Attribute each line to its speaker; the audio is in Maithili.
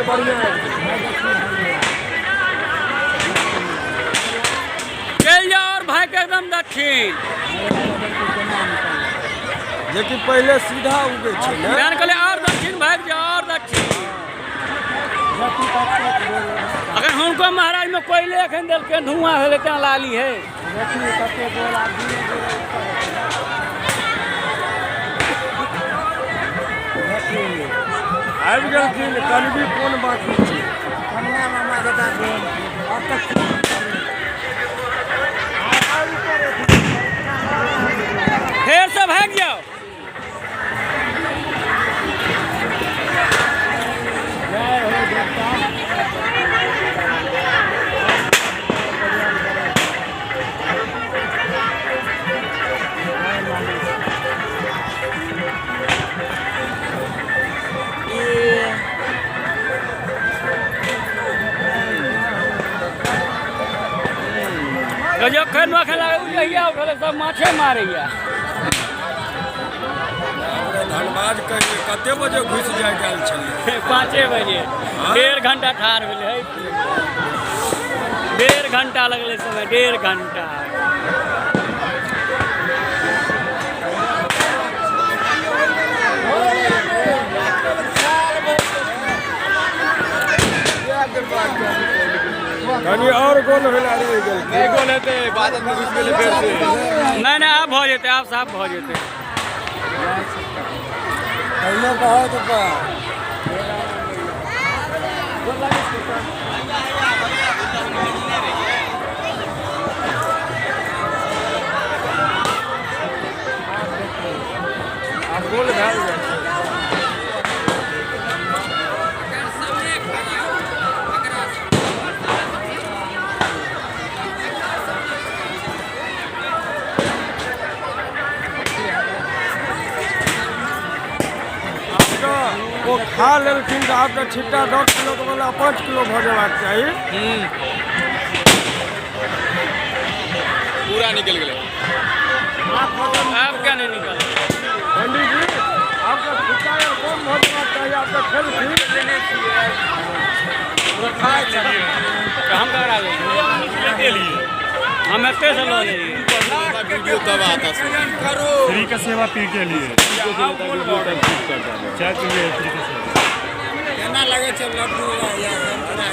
Speaker 1: बढ़िया आबि गेलै।
Speaker 2: चलि जाओ और भाई के एकदम दक्षिण।
Speaker 1: जेकि पहिले सीधा उगै छै ने।
Speaker 2: ध्यान कहले और दक्षिण भागि जाओ, और दक्षिण। अगर हुनको महाराज में कोयले एखन देलकै, धुआं भेलै तें लाली है।
Speaker 1: आबि गेलखिन। कनबी कोन बाकी छै?
Speaker 2: फेर से भागि जाओ।
Speaker 3: जय हो देवता।
Speaker 2: गजब खन मखन लागल, जहिया उठल सब माछे मारैया।
Speaker 1: धन्यवाद कहिए, कते बजे घुसि जाय गेल छलियै?
Speaker 2: 5 बजे। 1.5 घंटा ठाढ़ भेलै है, 1.5 घंटा लगलै समय, 1.5 घंटा।
Speaker 1: कनि आओर गोल भेला रहि गेल।
Speaker 4: नहि गोल हेतै, बादल में घुसि गेलै फेर से।
Speaker 2: नहि नहि, आब भऽ जेतै, आब साफ भऽ जेतै।
Speaker 3: पहिले बहुत ऊपर।
Speaker 1: आब गोल भए जाइ छै। आब तऽ ओ खा लेलखिन तऽ आब तऽ छिट्टा 10 किलोके बदला 5 किलो भऽ जेबाक चाही।
Speaker 4: पूरा निकलि गेलै।
Speaker 2: आब क्या नहीं निकल?
Speaker 1: पंडीजी, आब तऽ छिट्टा आर कम भऽ जेबाक चाही, आब तऽ खेलखिन।
Speaker 2: हम ककरा लेलियै? हम एते से लऽ लेलियै।
Speaker 4: वीडियो तब आता सुन।
Speaker 5: फ्री का सेवा पी के लिए चाय पी लिए, फ्री का सेवा।
Speaker 3: केना लगै छै लड्डू या संतरा?